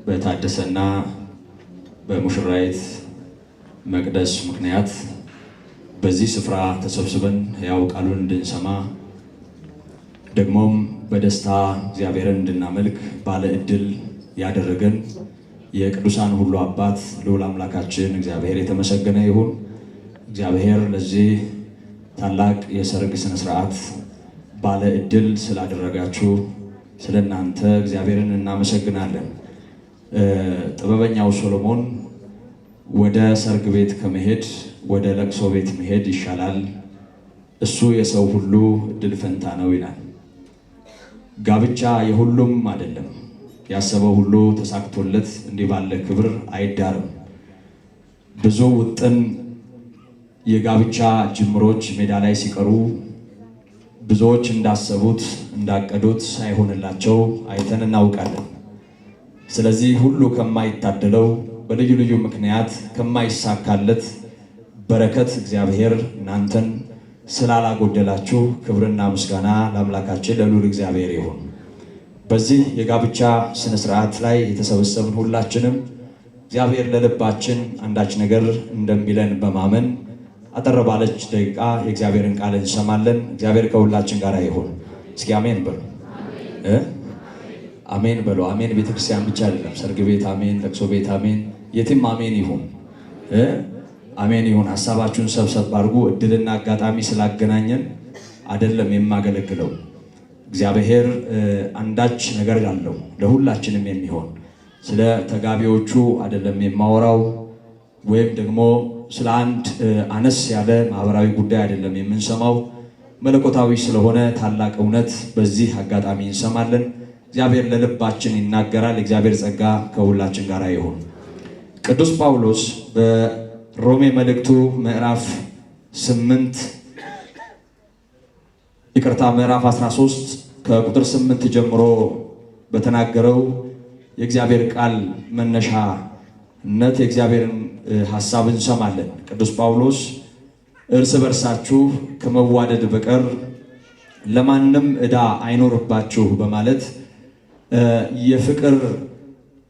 በታደሰና በሙሽራይት መቅደስ ምክንያት በዚህ ስፍራ ተሰብስበን ሕያው ቃሉን እንድንሰማ ደግሞም በደስታ እግዚአብሔርን እንድናመልክ ባለ ዕድል ያደረገን የቅዱሳን ሁሉ አባት ልዑል አምላካችን እግዚአብሔር የተመሰገነ ይሁን። እግዚአብሔር ለዚህ ታላቅ የሰርግ ስነ ስርዓት ባለ ዕድል ስላደረጋችሁ ስለ እናንተ እግዚአብሔርን እናመሰግናለን። ጥበበኛው ሶሎሞን ወደ ሰርግ ቤት ከመሄድ ወደ ለቅሶ ቤት መሄድ ይሻላል፣ እሱ የሰው ሁሉ እድል ፈንታ ነው ይላል። ጋብቻ የሁሉም አይደለም። ያሰበው ሁሉ ተሳክቶለት እንዲህ ባለ ክብር አይዳርም። ብዙ ውጥን የጋብቻ ጅምሮች ሜዳ ላይ ሲቀሩ ብዙዎች እንዳሰቡት እንዳቀዱት ሳይሆንላቸው አይተን እናውቃለን። ስለዚህ ሁሉ ከማይታደለው በልዩ ልዩ ምክንያት ከማይሳካለት በረከት እግዚአብሔር እናንተን ስላላጎደላችሁ ክብርና ምስጋና ለአምላካችን ለልዑል እግዚአብሔር ይሁን። በዚህ የጋብቻ ስነ ስርዓት ላይ የተሰበሰብን ሁላችንም እግዚአብሔር ለልባችን አንዳች ነገር እንደሚለን በማመን አጠር ባለች ደቂቃ የእግዚአብሔርን ቃል እንሰማለን። እግዚአብሔር ከሁላችን ጋር ይሁን። እስኪ አሜን በሉ እ አሜን በሉ። አሜን ቤተክርስቲያን ብቻ አይደለም፣ ሰርግ ቤት አሜን፣ ለቅሶ ቤት አሜን፣ የትም አሜን ይሁን እ አሜን ይሁን። ሀሳባችሁን ሰብሰብ አድርጉ። እድልና አጋጣሚ ስላገናኘን አይደለም የማገለግለው። እግዚአብሔር አንዳች ነገር አለው ለሁላችንም የሚሆን። ስለ ተጋቢዎቹ አይደለም የማወራው፣ ወይም ደግሞ ስለ አንድ አነስ ያለ ማህበራዊ ጉዳይ አይደለም የምንሰማው። መለኮታዊ ስለሆነ ታላቅ እውነት በዚህ አጋጣሚ እንሰማለን። እግዚአብሔር ለልባችን ይናገራል። እግዚአብሔር ጸጋ ከሁላችን ጋር ይሁን። ቅዱስ ጳውሎስ በሮሜ መልእክቱ ምዕራፍ 8፣ ይቅርታ፣ ምዕራፍ 13 ከቁጥር 8 ጀምሮ በተናገረው የእግዚአብሔር ቃል መነሻነት የእግዚአብሔርን ሐሳብ እንሰማለን። ቅዱስ ጳውሎስ እርስ በርሳችሁ ከመዋደድ በቀር ለማንም ዕዳ አይኖርባችሁ በማለት የፍቅር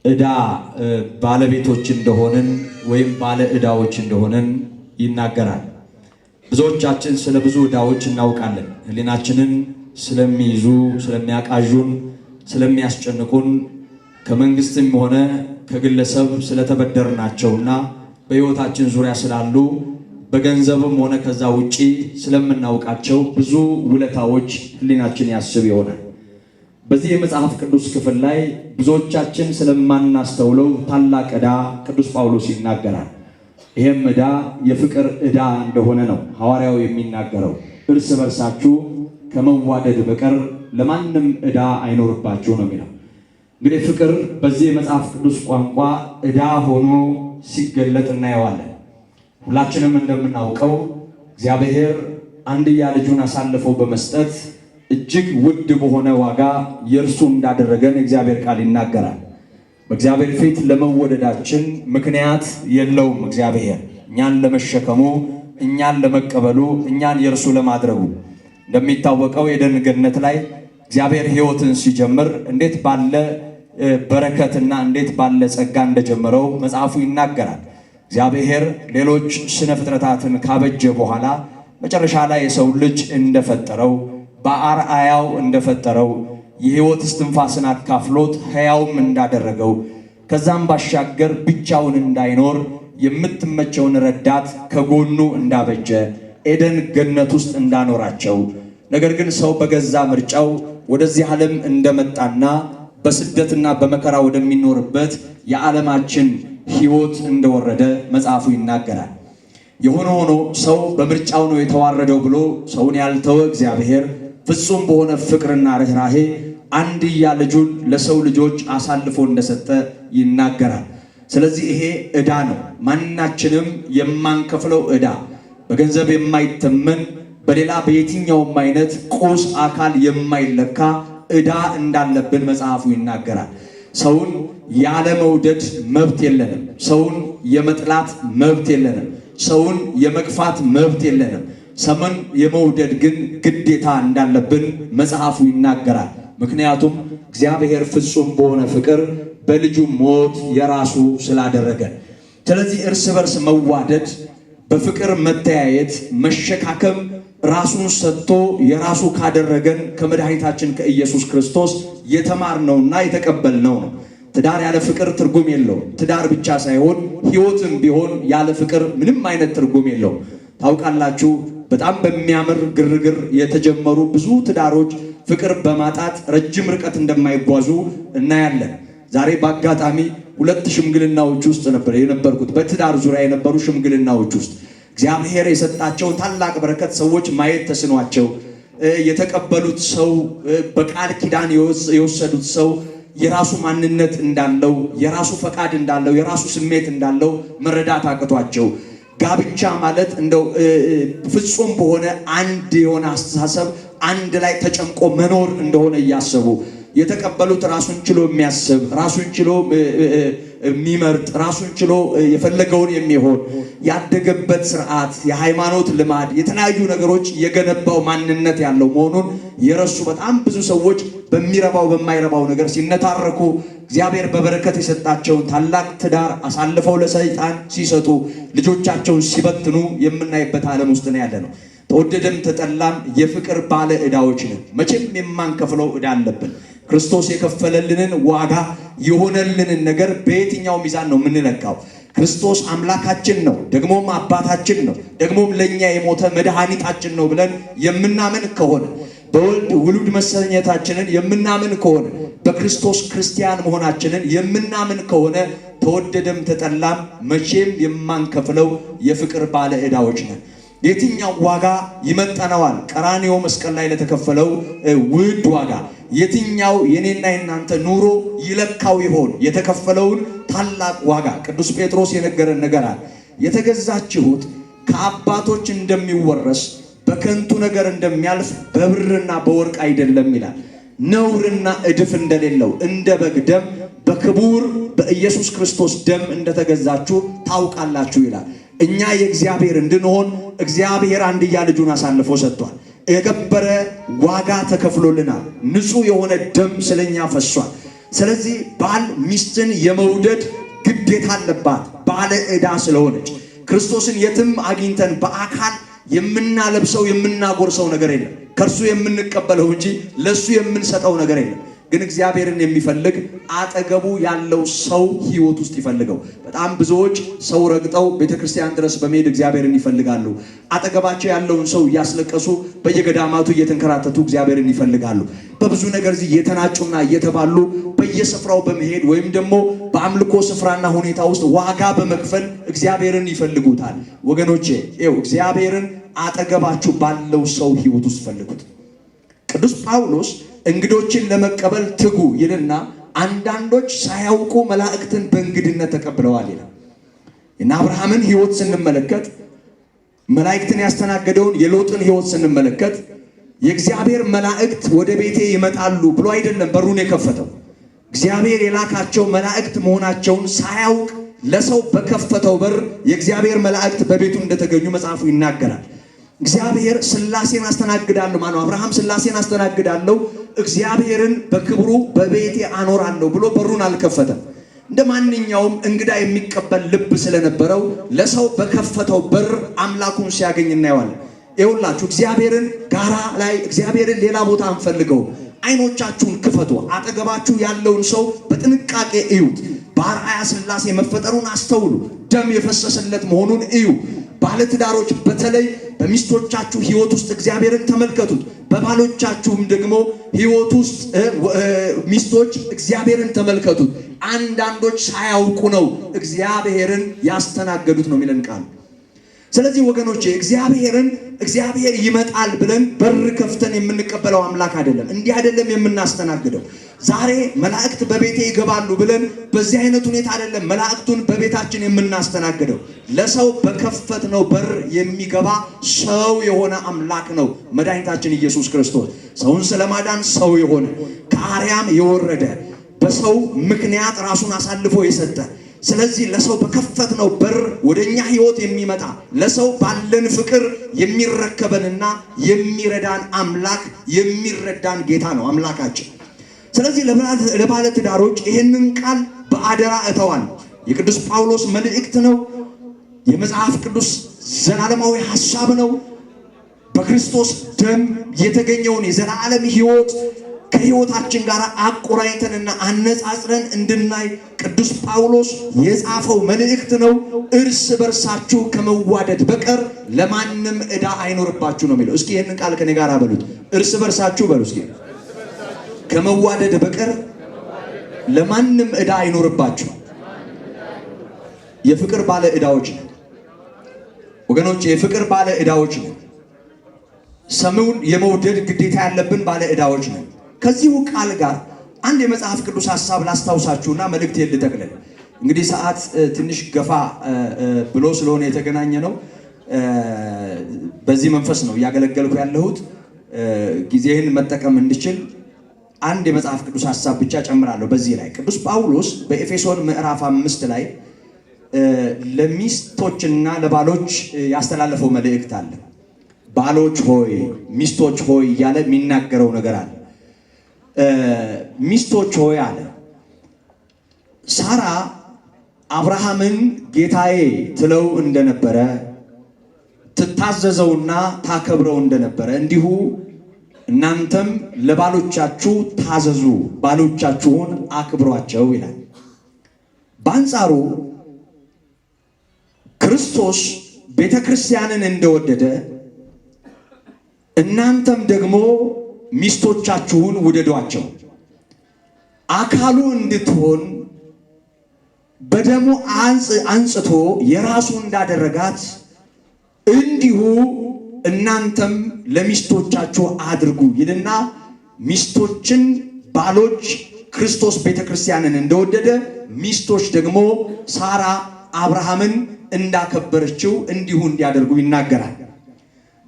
ዕዳ ባለቤቶች እንደሆንን ወይም ባለ ዕዳዎች እንደሆንን ይናገራል። ብዙዎቻችን ስለ ብዙ ዕዳዎች እናውቃለን። ሕሊናችንን ስለሚይዙ፣ ስለሚያቃዡን፣ ስለሚያስጨንቁን ከመንግስትም ሆነ ከግለሰብ ስለተበደርናቸውና በሕይወታችን ዙሪያ ስላሉ በገንዘብም ሆነ ከዛ ውጪ ስለምናውቃቸው ብዙ ውለታዎች ሕሊናችን ያስብ ይሆናል። በዚህ የመጽሐፍ ቅዱስ ክፍል ላይ ብዙዎቻችን ስለማናስተውለው ታላቅ ዕዳ ቅዱስ ጳውሎስ ይናገራል። ይህም ዕዳ የፍቅር ዕዳ እንደሆነ ነው ሐዋርያው የሚናገረው። እርስ በርሳችሁ ከመዋደድ በቀር ለማንም ዕዳ አይኖርባችሁ ነው የሚለው። እንግዲህ ፍቅር በዚህ የመጽሐፍ ቅዱስ ቋንቋ ዕዳ ሆኖ ሲገለጥ እናየዋለን። ሁላችንም እንደምናውቀው እግዚአብሔር አንድያ ልጁን አሳልፎ በመስጠት እጅግ ውድ በሆነ ዋጋ የእርሱ እንዳደረገን የእግዚአብሔር ቃል ይናገራል። በእግዚአብሔር ፊት ለመወደዳችን ምክንያት የለውም። እግዚአብሔር እኛን ለመሸከሙ፣ እኛን ለመቀበሉ፣ እኛን የእርሱ ለማድረጉ። እንደሚታወቀው የኤደን ገነት ላይ እግዚአብሔር ሕይወትን ሲጀምር እንዴት ባለ በረከትና እንዴት ባለ ጸጋ እንደጀመረው መጽሐፉ ይናገራል። እግዚአብሔር ሌሎች ስነ ፍጥረታትን ካበጀ በኋላ መጨረሻ ላይ የሰው ልጅ እንደፈጠረው፣ በአርአያው እንደፈጠረው፣ የሕይወት እስትንፋስን አካፍሎት ሕያውም እንዳደረገው፣ ከዛም ባሻገር ብቻውን እንዳይኖር የምትመቸውን ረዳት ከጎኑ እንዳበጀ፣ ኤደን ገነት ውስጥ እንዳኖራቸው፣ ነገር ግን ሰው በገዛ ምርጫው ወደዚህ ዓለም እንደመጣና በስደትና በመከራ ወደሚኖርበት የዓለማችን ሕይወት እንደወረደ መጽሐፉ ይናገራል። የሆነ ሆኖ ሰው በምርጫው ነው የተዋረደው ብሎ ሰውን ያልተወ እግዚአብሔር ፍጹም በሆነ ፍቅርና ርኅራሄ አንድያ ልጁን ለሰው ልጆች አሳልፎ እንደሰጠ ይናገራል። ስለዚህ ይሄ ዕዳ ነው፣ ማናችንም የማንከፍለው ዕዳ፣ በገንዘብ የማይተመን፣ በሌላ በየትኛውም አይነት ቁስ አካል የማይለካ ዕዳ እንዳለብን መጽሐፉ ይናገራል። ሰውን ያለመውደድ መብት የለንም። ሰውን የመጥላት መብት የለንም። ሰውን የመግፋት መብት የለንም። ሰውን የመውደድ ግን ግዴታ እንዳለብን መጽሐፉ ይናገራል። ምክንያቱም እግዚአብሔር ፍጹም በሆነ ፍቅር በልጁ ሞት የራሱ ስላደረገን። ስለዚህ እርስ በርስ መዋደድ፣ በፍቅር መተያየት፣ መሸካከም ራሱን ሰጥቶ የራሱ ካደረገን ከመድኃኒታችን ከኢየሱስ ክርስቶስ የተማርነውና የተቀበልነው ነው። ትዳር ያለ ፍቅር ትርጉም የለውም። ትዳር ብቻ ሳይሆን ሕይወትም ቢሆን ያለ ፍቅር ምንም አይነት ትርጉም የለውም። ታውቃላችሁ፣ በጣም በሚያምር ግርግር የተጀመሩ ብዙ ትዳሮች ፍቅር በማጣት ረጅም ርቀት እንደማይጓዙ እናያለን። ዛሬ በአጋጣሚ ሁለት ሽምግልናዎች ውስጥ ነበር የነበርኩት። በትዳር ዙሪያ የነበሩ ሽምግልናዎች ውስጥ እግዚአብሔር የሰጣቸውን ታላቅ በረከት ሰዎች ማየት ተስኗቸው የተቀበሉት ሰው፣ በቃል ኪዳን የወሰዱት ሰው የራሱ ማንነት እንዳለው፣ የራሱ ፈቃድ እንዳለው፣ የራሱ ስሜት እንዳለው መረዳት አቅቷቸው፣ ጋብቻ ማለት እንደው ፍጹም በሆነ አንድ የሆነ አስተሳሰብ አንድ ላይ ተጨምቆ መኖር እንደሆነ እያሰቡ የተቀበሉት ራሱን ችሎ የሚያስብ፣ ራሱን ችሎ የሚመርጥ፣ ራሱን ችሎ የፈለገውን የሚሆን፣ ያደገበት ስርዓት፣ የሃይማኖት ልማድ፣ የተለያዩ ነገሮች የገነባው ማንነት ያለው መሆኑን የረሱ በጣም ብዙ ሰዎች በሚረባው በማይረባው ነገር ሲነታረኩ፣ እግዚአብሔር በበረከት የሰጣቸውን ታላቅ ትዳር አሳልፈው ለሰይጣን ሲሰጡ፣ ልጆቻቸውን ሲበትኑ የምናይበት ዓለም ውስጥ ነው ያለ ነው። ተወደደም ተጠላም የፍቅር ባለ ዕዳዎች ነን። መቼም የማንከፍለው ዕዳ አለብን። ክርስቶስ የከፈለልንን ዋጋ፣ የሆነልንን ነገር በየትኛው ሚዛን ነው የምንለካው? ክርስቶስ አምላካችን ነው፣ ደግሞም አባታችን ነው፣ ደግሞም ለእኛ የሞተ መድኃኒታችን ነው ብለን የምናምን ከሆነ፣ በወልድ ውሉድ መሰኘታችንን የምናምን ከሆነ፣ በክርስቶስ ክርስቲያን መሆናችንን የምናምን ከሆነ፣ ተወደደም ተጠላም መቼም የማንከፍለው የፍቅር ባለ ዕዳዎች ነን። የትኛው ዋጋ ይመጠነዋል? ቀራንዮ መስቀል ላይ ለተከፈለው ውድ ዋጋ የትኛው የኔና የናንተ ኑሮ ይለካው ይሆን? የተከፈለውን ታላቅ ዋጋ ቅዱስ ጴጥሮስ የነገረን ነገር አለ። የተገዛችሁት ከአባቶች እንደሚወረስ፣ በከንቱ ነገር እንደሚያልፍ በብርና በወርቅ አይደለም ይላል። ነውርና እድፍ እንደሌለው እንደ በግ ደም፣ በክቡር በኢየሱስ ክርስቶስ ደም እንደተገዛችሁ ታውቃላችሁ ይላል። እኛ የእግዚአብሔር እንድንሆን እግዚአብሔር አንድያ ልጁን አሳልፎ ሰጥቷል። የከበረ ዋጋ ተከፍሎልናል። ንጹሕ የሆነ ደም ስለኛ ፈሷል። ስለዚህ ባል ሚስትን የመውደድ ግዴታ አለባት፣ ባለ ዕዳ ስለሆነች። ክርስቶስን የትም አግኝተን በአካል የምናለብሰው የምናጎርሰው ነገር የለም። ከእርሱ የምንቀበለው እንጂ ለእሱ የምንሰጠው ነገር የለም። ግን እግዚአብሔርን የሚፈልግ አጠገቡ ያለው ሰው ሕይወት ውስጥ ይፈልገው። በጣም ብዙዎች ሰው ረግጠው ቤተክርስቲያን ድረስ በመሄድ እግዚአብሔርን ይፈልጋሉ። አጠገባቸው ያለውን ሰው እያስለቀሱ በየገዳማቱ እየተንከራተቱ እግዚአብሔርን ይፈልጋሉ። በብዙ ነገር እዚህ እየተናጩና እየተባሉ በየስፍራው በመሄድ ወይም ደግሞ በአምልኮ ስፍራና ሁኔታ ውስጥ ዋጋ በመክፈል እግዚአብሔርን ይፈልጉታል። ወገኖቼ፣ ይኸው እግዚአብሔርን አጠገባችሁ ባለው ሰው ሕይወት ውስጥ ፈልጉት። ቅዱስ ጳውሎስ እንግዶችን ለመቀበል ትጉ ይልና አንዳንዶች ሳያውቁ መላእክትን በእንግድነት ተቀብለዋል ይላል። የእነ አብርሃምን ሕይወት ስንመለከት፣ መላእክትን ያስተናገደውን የሎጥን ሕይወት ስንመለከት፣ የእግዚአብሔር መላእክት ወደ ቤቴ ይመጣሉ ብሎ አይደለም በሩን የከፈተው። እግዚአብሔር የላካቸው መላእክት መሆናቸውን ሳያውቅ ለሰው በከፈተው በር የእግዚአብሔር መላእክት በቤቱ እንደተገኙ መጽሐፉ ይናገራል። እግዚአብሔር ስላሴን አስተናግዳለሁ፣ ማነው አብርሃም ስላሴን አስተናግዳለሁ፣ እግዚአብሔርን በክብሩ በቤቴ አኖራለሁ ብሎ በሩን አልከፈተም። እንደ ማንኛውም እንግዳ የሚቀበል ልብ ስለነበረው ለሰው በከፈተው በር አምላኩን ሲያገኝ እናየዋለን። ይኸውላችሁ፣ እግዚአብሔርን ጋራ ላይ፣ እግዚአብሔርን ሌላ ቦታ አንፈልገውም። አይኖቻችሁን ክፈቱ። አጠገባችሁ ያለውን ሰው በጥንቃቄ እዩት። በአርአያ ሥላሴ መፈጠሩን አስተውሉ። ደም የፈሰሰለት መሆኑን እዩ። ባለትዳሮች በተለይ በሚስቶቻችሁ ሕይወት ውስጥ እግዚአብሔርን ተመልከቱት። በባሎቻችሁም ደግሞ ሕይወት ውስጥ ሚስቶች እግዚአብሔርን ተመልከቱት። አንዳንዶች ሳያውቁ ነው እግዚአብሔርን ያስተናገዱት ነው የሚለን ቃል። ስለዚህ ወገኖቼ፣ እግዚአብሔርን እግዚአብሔር ይመጣል ብለን በር ከፍተን የምንቀበለው አምላክ አይደለም። እንዲህ አይደለም የምናስተናግደው። ዛሬ መላእክት በቤቴ ይገባሉ ብለን በዚህ አይነት ሁኔታ አይደለም መላእክቱን በቤታችን የምናስተናግደው። ለሰው በከፈትነው በር የሚገባ ሰው የሆነ አምላክ ነው መድኃኒታችን ኢየሱስ ክርስቶስ። ሰውን ስለማዳን ሰው የሆነ፣ ከአርያም የወረደ፣ በሰው ምክንያት ራሱን አሳልፎ የሰጠ፣ ስለዚህ ለሰው በከፈትነው በር ወደኛ ህይወት የሚመጣ፣ ለሰው ባለን ፍቅር የሚረከበንና የሚረዳን አምላክ፣ የሚረዳን ጌታ ነው አምላካችን። ስለዚህ ለባለ ትዳሮች ይህንን ቃል በአደራ እተዋል። የቅዱስ ጳውሎስ መልእክት ነው። የመጽሐፍ ቅዱስ ዘላለማዊ ሐሳብ ነው። በክርስቶስ ደም የተገኘውን የዘላለም ሕይወት ከሕይወታችን ጋር አቆራኝተንና አነጻጽረን እንድናይ ቅዱስ ጳውሎስ የጻፈው መልእክት ነው። እርስ በርሳችሁ ከመዋደድ በቀር ለማንም ዕዳ አይኖርባችሁ ነው የሚለው። እስኪ ይህንን ቃል ከኔ ጋር በሉት። እርስ በርሳችሁ በሉ እስኪ። ከመዋደድ በቀር ለማንም ዕዳ አይኖርባችሁ። የፍቅር ባለ ዕዳዎች ነን ወገኖች፣ የፍቅር ባለ ዕዳዎች ነን። ሰውን የመውደድ ግዴታ ያለብን ባለ ዕዳዎች ነን። ከዚሁ ቃል ጋር አንድ የመጽሐፍ ቅዱስ ሐሳብ ላስታውሳችሁና መልእክቴን ልጠቅልል። እንግዲህ ሰዓት ትንሽ ገፋ ብሎ ስለሆነ የተገናኘ ነው። በዚህ መንፈስ ነው እያገለገልኩ ያለሁት። ጊዜህን መጠቀም እንድችል አንድ የመጽሐፍ ቅዱስ ሐሳብ ብቻ ጨምራለሁ። በዚህ ላይ ቅዱስ ጳውሎስ በኤፌሶን ምዕራፍ 5 ላይ ለሚስቶችና ለባሎች ያስተላለፈው መልእክት አለ። ባሎች ሆይ፣ ሚስቶች ሆይ እያለ የሚናገረው ነገር አለ። ሚስቶች ሆይ አለ፣ ሳራ አብርሃምን ጌታዬ ትለው እንደነበረ፣ ትታዘዘውና ታከብረው እንደነበረ እንዲሁ እናንተም ለባሎቻችሁ ታዘዙ፣ ባሎቻችሁን አክብሯቸው ይላል። በአንጻሩ ክርስቶስ ቤተ ክርስቲያንን እንደወደደ እናንተም ደግሞ ሚስቶቻችሁን ውደዷቸው፣ አካሉ እንድትሆን በደሙ አንጽቶ የራሱ እንዳደረጋት እንዲሁ እናንተም ለሚስቶቻችሁ አድርጉ ይልና ሚስቶችን ባሎች ክርስቶስ ቤተክርስቲያንን እንደወደደ ሚስቶች ደግሞ ሳራ አብርሃምን እንዳከበረችው እንዲሁ እንዲያደርጉ ይናገራል።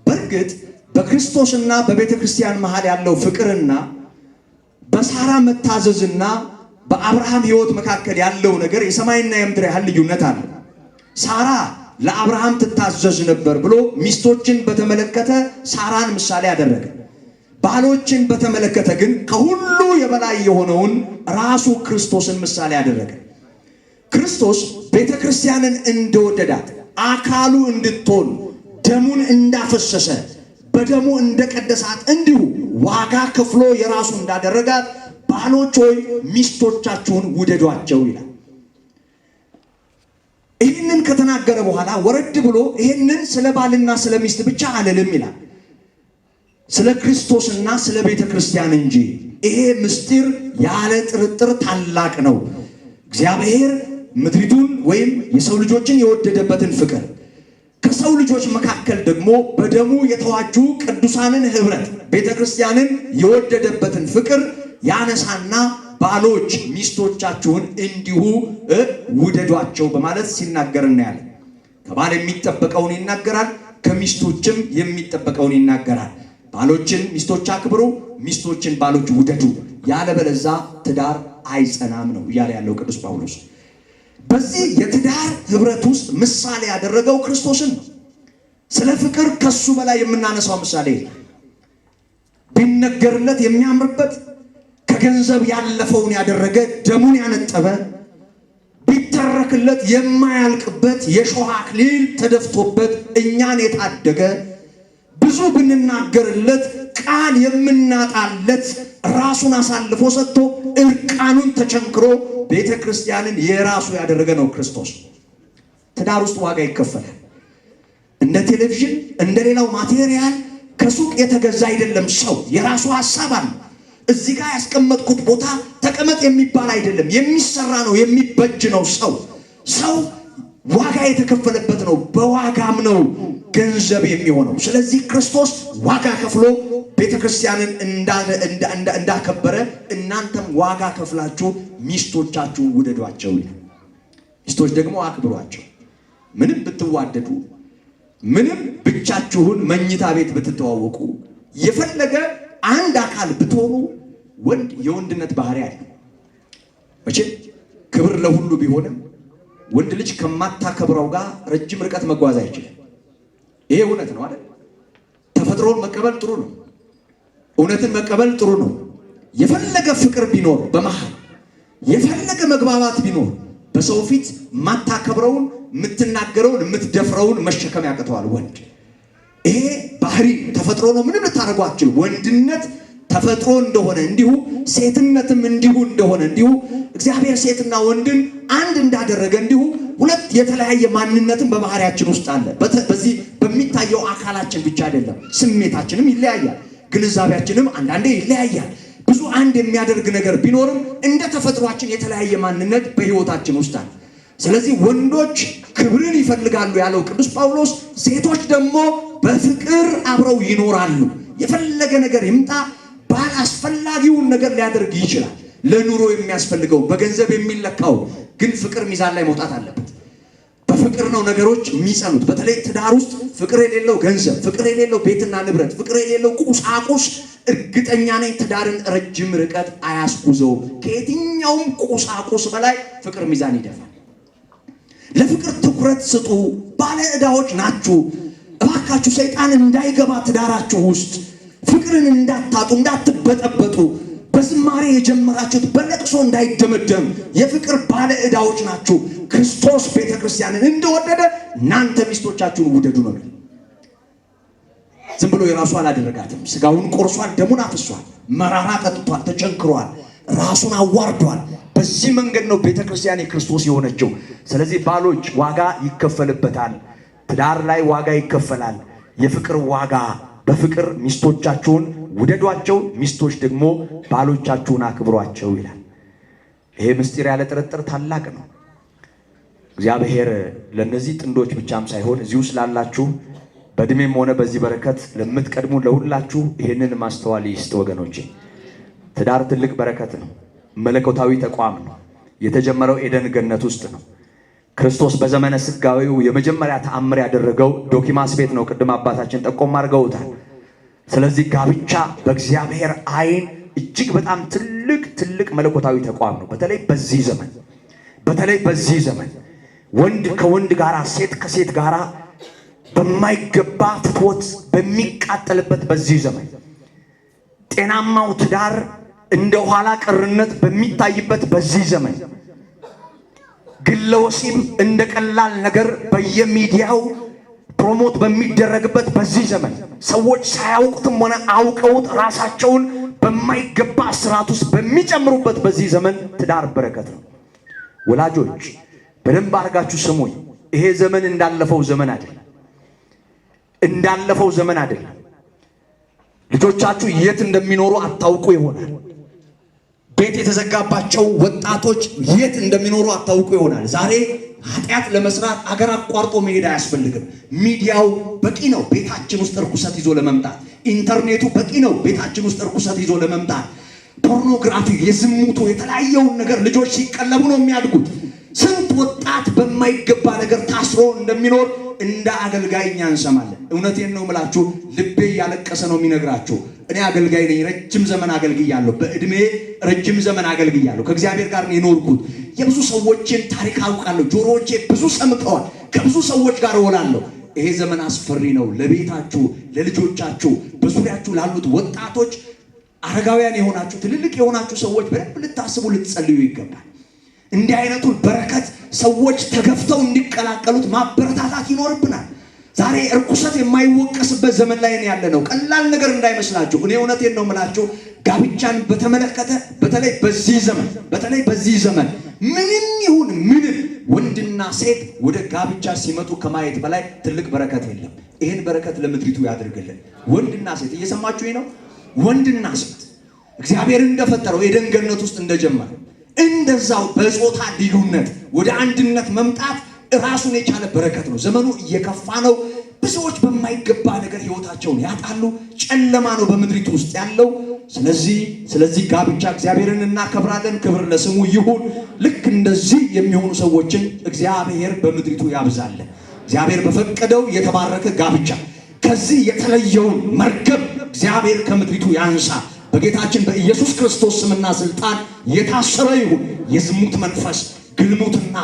በእርግጥ በክርስቶስና በቤተክርስቲያን መሃል ያለው ፍቅርና በሳራ መታዘዝና በአብርሃም ሕይወት መካከል ያለው ነገር የሰማይና የምድር ያህል ልዩነት አለ። ሳራ ለአብርሃም ትታዘዝ ነበር ብሎ ሚስቶችን በተመለከተ ሳራን ምሳሌ አደረገ። ባሎችን በተመለከተ ግን ከሁሉ የበላይ የሆነውን ራሱ ክርስቶስን ምሳሌ አደረገ። ክርስቶስ ቤተ ክርስቲያንን እንደወደዳት አካሉ እንድትሆን ደሙን እንዳፈሰሰ በደሙ እንደቀደሳት እንዲሁ ዋጋ ከፍሎ የራሱ እንዳደረጋት ባሎች ሆይ ሚስቶቻችሁን ውደዷቸው ይላል። ይህንን ከተናገረ በኋላ ወረድ ብሎ ይህንን ስለ ባልና ስለ ሚስት ብቻ አልልም ይላል፣ ስለ ክርስቶስና ስለ ቤተ ክርስቲያን እንጂ። ይሄ ምስጢር ያለ ጥርጥር ታላቅ ነው። እግዚአብሔር ምድሪቱን ወይም የሰው ልጆችን የወደደበትን ፍቅር፣ ከሰው ልጆች መካከል ደግሞ በደሙ የተዋጁ ቅዱሳንን ኅብረት ቤተ ክርስቲያንን የወደደበትን ፍቅር ያነሳና ባሎች ሚስቶቻችሁን እንዲሁ ውደዷቸው በማለት ሲናገር እናያለን። ከባል የሚጠበቀውን ይናገራል፣ ከሚስቶችም የሚጠበቀውን ይናገራል። ባሎችን ሚስቶች አክብሩ፣ ሚስቶችን ባሎች ውደዱ፣ ያለበለዛ ትዳር አይጸናም ነው እያለ ያለው ቅዱስ ጳውሎስ። በዚህ የትዳር ኅብረት ውስጥ ምሳሌ ያደረገው ክርስቶስን ነው። ስለ ፍቅር ከሱ በላይ የምናነሳው ምሳሌ ቢነገርለት የሚያምርበት፣ ከገንዘብ ያለፈውን ያደረገ፣ ደሙን ያነጠበ፣ ቢተረክለት የማያልቅበት፣ የሾህ አክሊል ተደፍቶበት እኛን የታደገ፣ ብዙ ብንናገርለት ቃል የምናጣለት፣ ራሱን አሳልፎ ሰጥቶ እርቃኑን ተቸንክሮ ቤተ ክርስቲያንን የራሱ ያደረገ ነው ክርስቶስ። ትዳር ውስጥ ዋጋ ይከፈላል። እንደ ቴሌቪዥን እንደ ሌላው material ከሱቅ የተገዛ አይደለም። ሰው የራሱ ሀሳብ አለ። እዚህ ጋር ያስቀመጥኩት ቦታ ተቀመጥ የሚባል አይደለም። የሚሰራ ነው፣ የሚበጅ ነው። ሰው ዋጋ የተከፈለበት ነው። በዋጋም ነው ገንዘብ የሚሆነው። ስለዚህ ክርስቶስ ዋጋ ከፍሎ ቤተክርስቲያንን እንዳከበረ እናንተም ዋጋ ከፍላችሁ ሚስቶቻችሁን ውደዷቸው ይላል። ሚስቶች ደግሞ አክብሯቸው። ምንም ብትዋደዱ፣ ምንም ብቻችሁን መኝታ ቤት ብትተዋወቁ፣ የፈለገ አንድ አካል ብትሆኑ ወንድ የወንድነት ባህሪ አለ። መቼም ክብር ለሁሉ ቢሆንም ወንድ ልጅ ከማታከብረው ጋር ረጅም ርቀት መጓዝ አይችልም። ይሄ እውነት ነው አይደል? ተፈጥሮን መቀበል ጥሩ ነው። እውነትን መቀበል ጥሩ ነው። የፈለገ ፍቅር ቢኖር በመሃል የፈለገ መግባባት ቢኖር በሰው ፊት ማታከብረውን፣ የምትናገረውን፣ የምትደፍረውን መሸከም ያቅተዋል ወንድ። ይሄ ባህሪ ተፈጥሮ ነው። ምንም ልታደርጉ አትችሉ። ወንድነት ተፈጥሮ እንደሆነ እንዲሁ ሴትነትም እንዲሁ እንደሆነ እንዲሁ እግዚአብሔር ሴትና ወንድን አንድ እንዳደረገ እንዲሁ ሁለት የተለያየ ማንነትን በባህሪያችን ውስጥ አለ። በዚህ በሚታየው አካላችን ብቻ አይደለም፣ ስሜታችንም ይለያያል፣ ግንዛቤያችንም አንዳንዴ ይለያያል። ብዙ አንድ የሚያደርግ ነገር ቢኖርም እንደ ተፈጥሯችን የተለያየ ማንነት በሕይወታችን ውስጥ አለ። ስለዚህ ወንዶች ክብርን ይፈልጋሉ ያለው ቅዱስ ጳውሎስ፣ ሴቶች ደግሞ በፍቅር አብረው ይኖራሉ። የፈለገ ነገር ይምጣ፣ ባል አስፈላጊውን ነገር ሊያደርግ ይችላል። ለኑሮ የሚያስፈልገው በገንዘብ የሚለካው ግን ፍቅር ሚዛን ላይ መውጣት አለበት። በፍቅር ነው ነገሮች የሚጸኑት። በተለይ ትዳር ውስጥ ፍቅር የሌለው ገንዘብ፣ ፍቅር የሌለው ቤትና ንብረት፣ ፍቅር የሌለው ቁሳቁስ እርግጠኛ ነኝ ትዳርን ረጅም ርቀት አያስጉዘውም። ከየትኛውም ቁሳቁስ በላይ ፍቅር ሚዛን ይደፋል። ለፍቅር ትኩረት ስጡ። ባለ ዕዳዎች ናችሁ። እባካችሁ ሰይጣን እንዳይገባ ትዳራችሁ ውስጥ ፍቅርን እንዳታጡ፣ እንዳትበጠበጡ፣ በዝማሬ የጀመራችሁት በለቅሶ እንዳይደመደም የፍቅር ባለ ዕዳዎች ናችሁ። ክርስቶስ ቤተ ክርስቲያንን እንደወደደ እናንተ ሚስቶቻችሁን ውደዱ ነው። ዝም ብሎ የራሱ አላደረጋትም። ስጋውን ቆርሷል፣ ደሙን አፍሷል፣ መራራ ጠጥቷል፣ ተቸንክሯል፣ ራሱን አዋርዷል። በዚህ መንገድ ነው ቤተ ክርስቲያን የክርስቶስ የሆነችው። ስለዚህ ባሎች ዋጋ ይከፈልበታል። ትዳር ላይ ዋጋ ይከፈላል። የፍቅር ዋጋ፣ በፍቅር ሚስቶቻችሁን ውደዷቸው፣ ሚስቶች ደግሞ ባሎቻችሁን አክብሯቸው ይላል። ይሄ ምስጢር ያለ ጥርጥር ታላቅ ነው። እግዚአብሔር ለእነዚህ ጥንዶች ብቻም ሳይሆን እዚሁ ስላላችሁ በእድሜም ሆነ በዚህ በረከት ለምትቀድሙ ለሁላችሁ ይህንን ማስተዋል ይስጥ። ወገኖቼ ትዳር ትልቅ በረከት ነው። መለኮታዊ ተቋም ነው። የተጀመረው ኤደን ገነት ውስጥ ነው። ክርስቶስ በዘመነ ስጋዊው የመጀመሪያ ተአምር ያደረገው ዶኪማስ ቤት ነው። ቅድም አባታችን ጠቆም አድርገውታል። ስለዚህ ጋብቻ በእግዚአብሔር ዓይን እጅግ በጣም ትልቅ ትልቅ መለኮታዊ ተቋም ነው። በተለይ በዚህ ዘመን በተለይ በዚህ ዘመን ወንድ ከወንድ ጋራ ሴት ከሴት ጋራ በማይገባ ፍትወት በሚቃጠልበት በዚህ ዘመን ጤናማው ትዳር እንደ ኋላ ቀርነት በሚታይበት በዚህ ዘመን ግለ ወሲብ እንደ ቀላል ነገር በየሚዲያው promote በሚደረግበት በዚህ ዘመን ሰዎች ሳያውቁትም ሆነ አውቀውት ራሳቸውን በማይገባ ስርዓት ውስጥ በሚጨምሩበት በዚህ ዘመን ትዳር በረከት ነው። ወላጆች በደንብ አድርጋችሁ ስሙኝ። ይሄ ዘመን እንዳለፈው ዘመን አይደለም። እንዳለፈው ዘመን አይደለም። ልጆቻችሁ የት እንደሚኖሩ አታውቁ ይሆናል። ቤት የተዘጋባቸው ወጣቶች የት እንደሚኖሩ አታውቁ ይሆናል። ዛሬ ኃጢአት ለመስራት አገር አቋርጦ መሄድ አያስፈልግም። ሚዲያው በቂ ነው ቤታችን ውስጥ እርኩሰት ይዞ ለመምጣት። ኢንተርኔቱ በቂ ነው ቤታችን ውስጥ እርኩሰት ይዞ ለመምጣት። ፖርኖግራፊ፣ የዝሙቱ የተለያየውን ነገር ልጆች ሲቀለቡ ነው የሚያድጉት። ስንት ወጣት በማይገባ ነገር ታስሮ እንደሚኖር እንደ አገልጋይ እኛ እንሰማለን። እውነቴን ነው የምላችሁ፣ ልቤ እያለቀሰ ነው የሚነግራችሁ። እኔ አገልጋይ ነኝ። ረጅም ዘመን አገልግያለሁ። በእድሜ ረጅም ዘመን አገልግያለሁ። ከእግዚአብሔር ጋር ነው የኖርኩት። የብዙ ሰዎችን ታሪክ አውቃለሁ። ጆሮዎቼ ብዙ ሰምተዋል። ከብዙ ሰዎች ጋር እውላለሁ። ይሄ ዘመን አስፈሪ ነው። ለቤታችሁ፣ ለልጆቻችሁ፣ በዙሪያችሁ ላሉት ወጣቶች፣ አረጋውያን የሆናችሁ ትልልቅ የሆናችሁ ሰዎች በደንብ ልታስቡ ልትጸልዩ ይገባል። እንዲህ አይነቱን በረከት ሰዎች ተገፍተው እንዲቀላቀሉት ማበረታታት ይኖርብናል። ዛሬ እርኩሰት የማይወቀስበት ዘመን ላይ ያለ ነው። ቀላል ነገር እንዳይመስላችሁ። እኔ እውነቴን ነው የምላችሁ። ጋብቻን በተመለከተ በተለይ በዚህ ዘመን በተለይ በዚህ ዘመን ምንም ይሁን ምንም ወንድና ሴት ወደ ጋብቻ ሲመጡ ከማየት በላይ ትልቅ በረከት የለም። ይህን በረከት ለምድሪቱ ያድርግልን። ወንድና ሴት እየሰማችሁ ነው። ወንድና ሴት እግዚአብሔር እንደፈጠረው ኤደን ገነት ውስጥ እንደጀመረ እንደዛው በጾታ ልዩነት ወደ አንድነት መምጣት ራሱን የቻለ በረከት ነው። ዘመኑ እየከፋ ነው። ብዙዎች በማይገባ ነገር ህይወታቸውን ያጣሉ። ጨለማ ነው በምድሪቱ ውስጥ ያለው። ስለዚህ ጋብቻ እግዚአብሔርን እናከብራለን። ክብር ለስሙ ይሁን። ልክ እንደዚህ የሚሆኑ ሰዎችን እግዚአብሔር በምድሪቱ ያብዛለን። እግዚአብሔር በፈቀደው የተባረከ ጋብቻ ከዚህ የተለየውን መርገም እግዚአብሔር ከምድሪቱ ያንሳ። በጌታችን በኢየሱስ ክርስቶስ ስምና ስልጣን የታሰረ ይሁን። የዝሙት መንፈስ፣ ግልሙትና፣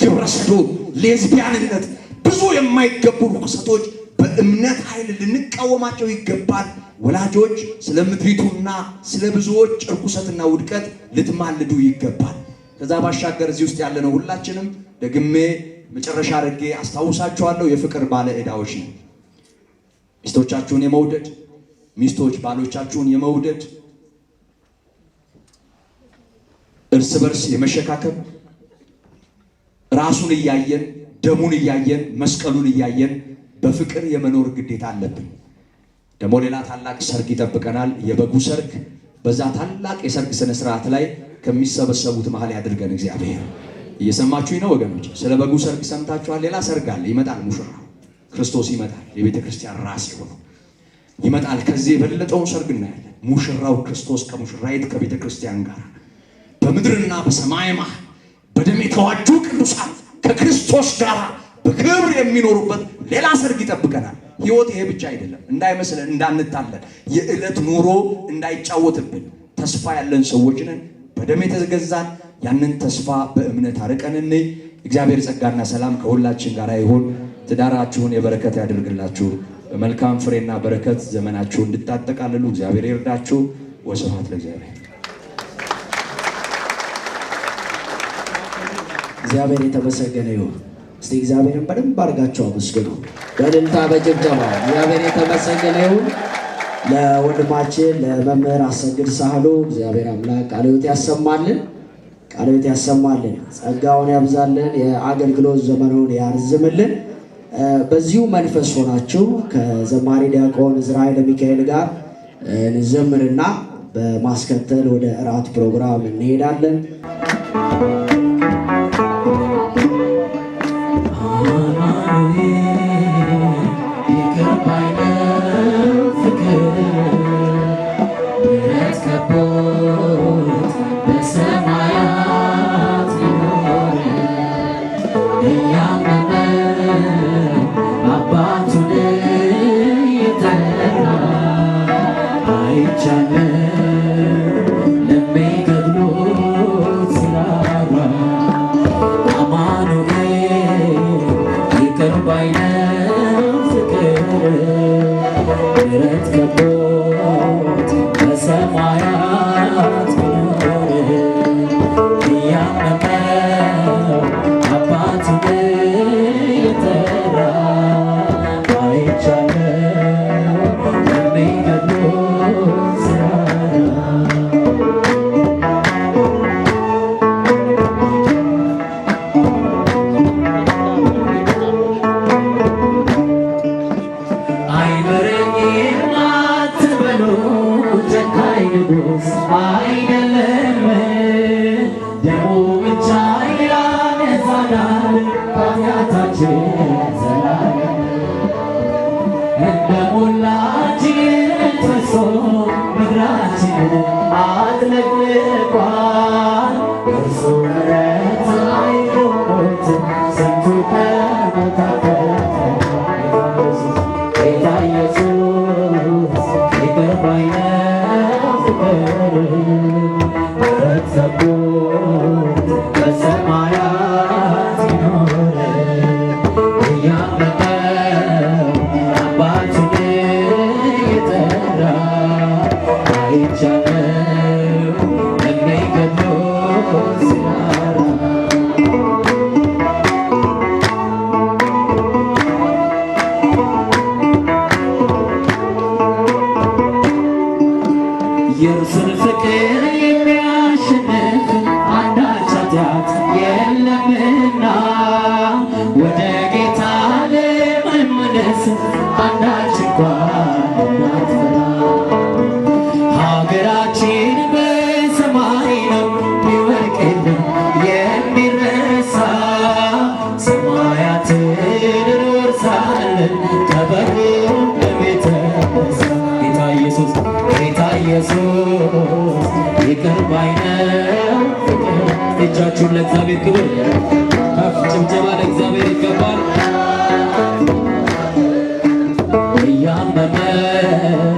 ግብረ ሰዶም፣ ሌዝቢያንነት፣ ብዙ የማይገቡ ርኩሰቶች በ በእምነት ኃይል ልንቃወማቸው ይገባል። ወላጆች ስለ ምድሪቱና ስለ ብዙዎች እርኩሰትና ውድቀት ልትማልዱ ይገባል። ከዛ ባሻገር እዚህ ውስጥ ያለነው ሁላችንም ደግሜ መጨረሻ አድርጌ አስታውሳችኋለሁ፣ የፍቅር ባለ ዕዳዎች ነን። ሚስቶቻችሁን የመውደድ፣ ሚስቶች ባሎቻችሁን የመውደድ፣ እርስ በርስ የመሸካከም፣ ራሱን እያየን ደሙን እያየን መስቀሉን እያየን በፍቅር የመኖር ግዴታ አለብን። ደግሞ ሌላ ታላቅ ሰርግ ይጠብቀናል፣ የበጉ ሰርግ። በዛ ታላቅ የሰርግ ስነ ስርዓት ላይ ከሚሰበሰቡት መሃል ያድርገን እግዚአብሔር። እየሰማችሁኝ ነው ወገኖች? ስለ በጉ ሰርግ ሰምታችኋል። ሌላ ሰርግ አለ፣ ይመጣል። ሙሽራው ክርስቶስ ይመጣል። የቤተ ክርስቲያን ራስ የሆነው ይመጣል። ከዚህ የበለጠውን ሰርግ እናያለን። ሙሽራው ክርስቶስ ከሙሽራይት ከቤተ ክርስቲያን ጋር በምድርና በሰማይ መሃል በደም የተዋጁ ቅዱሳን ከክርስቶስ ጋር በክብር የሚኖሩበት ሌላ ሰርግ ይጠብቀናል። ሕይወት ይሄ ብቻ አይደለም እንዳይመስለን፣ እንዳንታለን፣ የዕለት ኑሮ እንዳይጫወትብን ተስፋ ያለን ሰዎች ነን። በደም የተገዛን ያንን ተስፋ በእምነት አርቀን እንይ። እግዚአብሔር ጸጋና ሰላም ከሁላችን ጋር ይሁን። ትዳራችሁን የበረከት ያደርግላችሁ። በመልካም ፍሬና በረከት ዘመናችሁ እንድታጠቃልሉ እግዚአብሔር ይርዳችሁ። ወስብሐት ለእግዚአብሔር። እግዚአብሔር የተመሰገነ ይሁን። እስቲ እግዚአብሔርን በደንብ አድርጋችሁ አመስግኑ፣ በእልልታ በጭብጨባ። እግዚአብሔር የተመሰገነ ይሁን። ለወንድማችን ለመምህር አሰግድ ሳህሉ እግዚአብሔር አምላክ ቃለ ሕይወት ያሰማልን፣ ቃለ ሕይወት ያሰማልን፣ ጸጋውን ያብዛልን፣ የአገልግሎት ዘመኑን ያርዝምልን። በዚሁ መንፈስ ሆናችሁ ከዘማሪ ዲያቆን ዕዝራ ኃይለ ሚካኤል ጋር እንዘምርና በማስከተል ወደ እራት ፕሮግራም እንሄዳለን። ይቅር ባይ ነው ፍቅር ምሕረት ከቦት በሰማያት ሊኖር እያመመው አባቱን እየጠራ አይቻለው ለሚገድሉት ሲራራ አማኑኤል ይቅር ባይ ነው ፍቅር ምሕረት ከቦት በሰማያት ቢኖር እያመመው አባቱን እየጠራ አይቻለው ለሚገድሉት ሲራራ። አይምረኝም አትበሉ ጨካኝ ንጉሥ አይደለም፣ ደሙ ብቻ ያነጻናል ከኃጢአታችን ዘላለም። እንደ ሞላችን ፈሶ ምድራችንን አጥለቅልቋል። እርሱ ምሕረት አይቶት ስንቱ ከሞት አተረፈ። ጌታ ኢየሱስ ይቅር ባይ ነው ፍቅር ምሕረት ከቦት በሰማያት ይኖር እያመመው አባቱን እየጠራ አይቻለው ለሚገድሉት ሲራራ። የእርሱን ፍቅር የሚያሸንፍ አንዳች ኃጢአት የለምና ወደ ጌታ ለመመለስ አንዳች እንኳን እንዳትፈራ። ሀገራችን በሰማይ ነው ሊወድቅ የለም የሚረሳ፣ ሰማያትን እንወርሳለን ከበጉ ደም የተነሳ። ጌታ ኢየሱስ፣ ጌታ ኢየሱስ ይቅር ባይ ነው ፍቅር። እጃችሁን ለእግዚአብሔር ክብር ከፍ፣ ጭብጨባ ለእግዚአብሔር ይገባል። እያመመው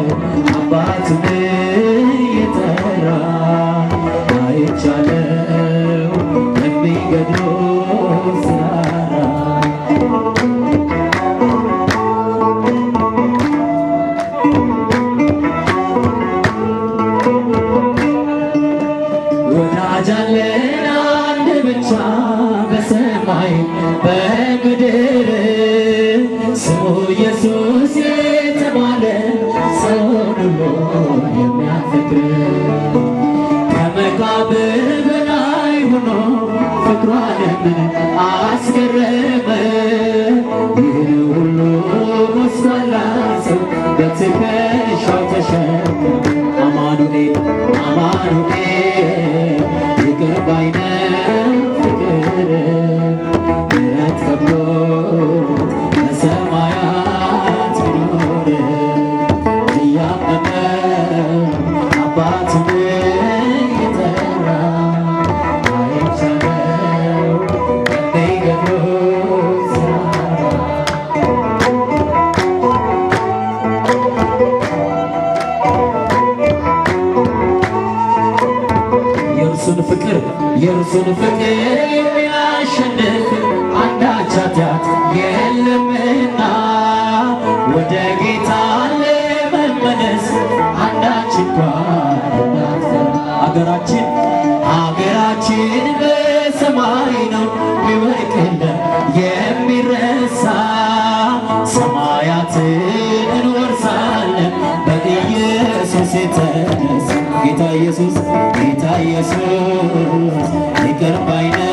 አባቱን እየጠራ አይቻለው የሚገድሉት ሲራራ። በሰማይ በምድር ስሙ ኢየሱስ የተባለ ሰውን ሁሉ የሚያፈቅር ከመቃብር በላይ ሆኖ ፍቅሩ ዓለምን አስገረመ። ይህን ሁሉ ጎስቋላ ሰው በትከሻው ተሸከመ። አማኑኤል አማኑኤል ይቅር ባይ ነው ፍቅር ምሕረት ከብሎት በሰማያት ቢኖር እያመመው አባቱን እየጠራ አይቻለው በሚገድሉት ስራ። የእርሱን ፍቅር የእርሱን ፍቅር የሚያሸንፍ አንዳች ኃጢአት የለምና ወደ ጌታ ለመመለስ አንዳች እንኳን እንዳትፈራ። አገራችን አገራችን በሰማይ ነው ቢወድቅ የለም የሚረሳ ሰማያትን እንወርሳለን በኢየሱስ የተነሳ። ጌታ ኢየሱስ ጌታ ኢየሱስ ይቅር ባይ ነው።